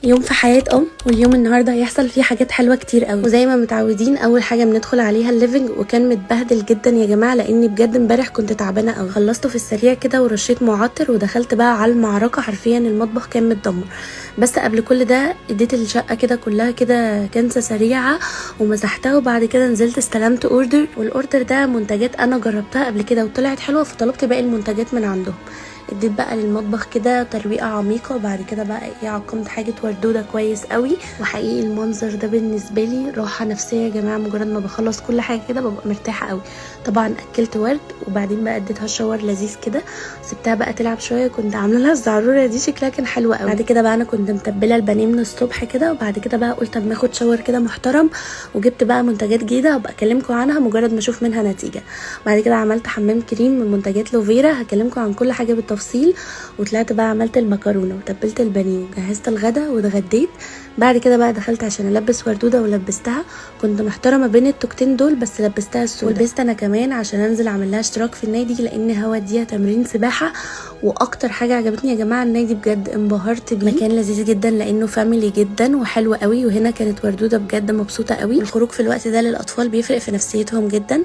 يوم في حياة ام، واليوم النهارده هيحصل فيه حاجات حلوة كتير قوي. وزي ما متعودين اول حاجة بندخل عليها ال living، وكان متبهدل جدا يا جماعة لاني بجد امبارح كنت تعبانة قوي. خلصته في السريع كده ورشيت معطر ودخلت بقى على المعركة. حرفيا المطبخ كان متدمر. بس قبل كل ده اديت الشقة كده كلها كده كنسه سريعة ومسحتها، وبعد كده نزلت استلمت order، وال order ده منتجات انا جربتها قبل كده وطلعت حلوة، فطلبت باقي المنتجات من عندهم. اديت بقى للمطبخ كده ترويقه عميقة، وبعد كده بقى ايه عقمت حاجة وردوده كويس قوي. وحقيقي المنظر ده بالنسبة لي راحة نفسية يا جماعة، مجرد ما بخلص كل حاجة كده ببقى مرتاحة قوي. طبعا اكلت ورد، وبعدين بقى اديتها shower لذيذ كده، سبتها بقى تلعب شوية. كنت عامله لها الزعروره دي شكلها كان حلو قوي. بعد كده بقى انا كنت متبله البانيه من الصبح كده، وبعد كده بقى قلت اما اخد shower كده محترم، وجبت بقى منتجات جديدة هبقى اكلمكم عنها مجرد ما اشوف منها نتيجة. بعد كده عملت حمام كريم من منتجات لوفيرا، هكلمكم عن كل حاجة بالتفصيل. وطلعت بقى عملت المكرونه وتبلت البانيه وجهزت الغدا واتغديت. بعد كده بقى دخلت عشان البس وردوده ولبستها. كنت محترمه بين التوكتين دول بس لبستها السودا، ولبست انا كمان عشان انزل اعمل لها اشتراك في النادي لان هوديها تمرين سباحة. واكتر حاجة عجبتني يا جماعة النادي بجد انبهرت بيه، مكان لذيذ جدا لانه family جدا وحلو قوي. وهنا كانت وردوده بجد مبسوطة قوي. الخروج في الوقت ده للاطفال بيفرق في نفسيتهم جدا.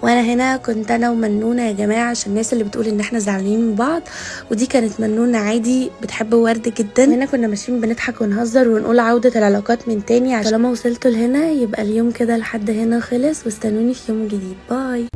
وانا هنا كنت انا ومنونه يا جماعة، عشان الناس اللي بتقول ان احنا زعلانين من بعض، ودي كانت منونه عادي بتحب ورد جدا. هنا كنا ماشيين بنضحك ونهزر ونقول عوده العلاقات من تاني. عشان طالما وصلتوا لهنا يبقى اليوم كده لحد هنا خلص، واستنوني في يوم جديد. bye.